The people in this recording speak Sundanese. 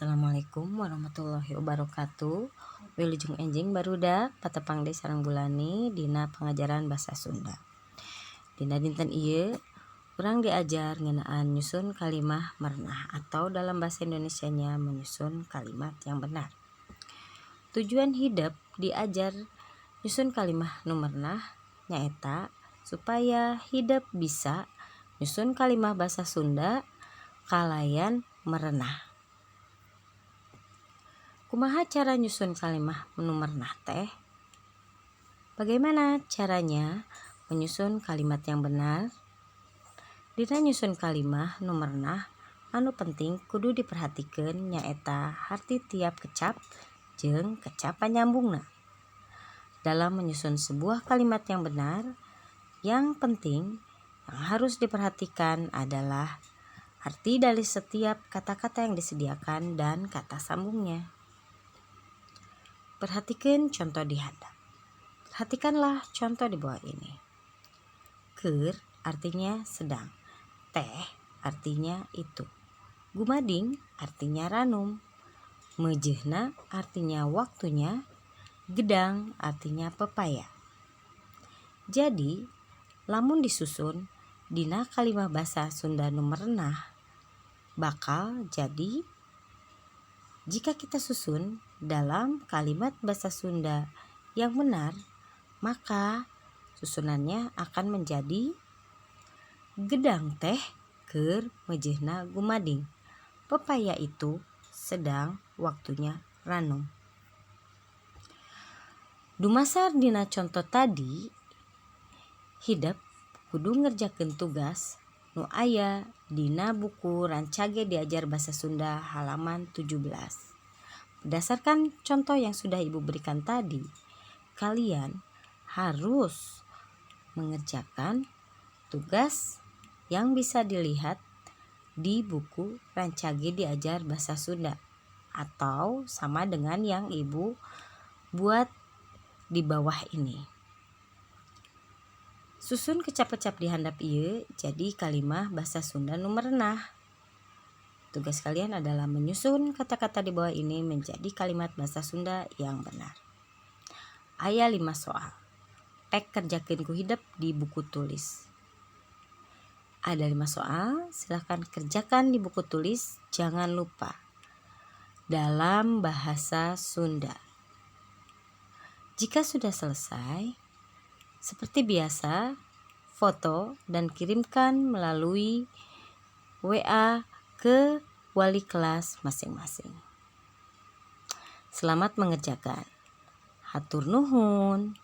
Assalamualaikum warahmatullahi wabarakatuh. Wilujeng enjing, barudak, patepang deui sareng Bu Lani dina pengajaran bahasa Sunda. Dina dinten ieu urang diajar ngeunaan nyusun kalimah merenah atau dalam bahasa Indonesianya menyusun kalimat yang benar. Tujuan hidep diajar nyusun kalimah nu merenah nyaeta supaya hidep bisa nyusun kalimah bahasa Sunda kalayan merenah. Kumaha cara nyusun kalimah nu merenah teh? Bagaimana caranya menyusun kalimat yang benar? Dina nyusun kalimah nu merenah, anu penting kudu diperhatikeun nyaeta harti tiap kecap jeung kecap panyambungna. Dalam menyusun sebuah kalimat yang benar, yang penting yang harus diperhatikan adalah arti dari setiap kata-kata yang disediakan dan kata sambungnya. Perhatikan contoh di handap. Perhatikanlah contoh di bawah ini. Keur artinya sedang. Teh artinya itu. Gumading artinya ranum. Meujeuhna artinya waktunya. Gedang artinya pepaya. Jadi, lamun disusun dina kalimah bahasa Sunda nu merenah bakal jadi, jika kita susun dalam kalimat bahasa Sunda yang benar, maka susunannya akan menjadi gedang teh keur meujeuhna gumading. Pepaya itu sedang waktunya ranum. Dumasar dina conto tadi, hidep kudu ngerjakeun tugas nu aya dina buku Rancage Diajar Bahasa Sunda halaman 17. Berdasarkan contoh yang sudah Ibu berikan tadi, kalian harus mengerjakan tugas yang bisa dilihat di buku Rancage Diajar Bahasa Sunda atau sama dengan yang Ibu buat di bawah ini. Susun kecap-kecap di handap ieu jadi kalimah bahasa Sunda nu merenah. Tugas kalian adalah menyusun kata-kata di bawah ini menjadi kalimat bahasa Sunda yang benar. Aya 5 soal. Pek kerjakeun ku hidep di buku tulis. Ada 5 soal, silahkan kerjakan di buku tulis. Jangan lupa dalam bahasa Sunda. Jika sudah selesai, seperti biasa, foto dan kirimkan melalui WA ke wali kelas masing-masing. Selamat mengerjakan. Hatur nuhun.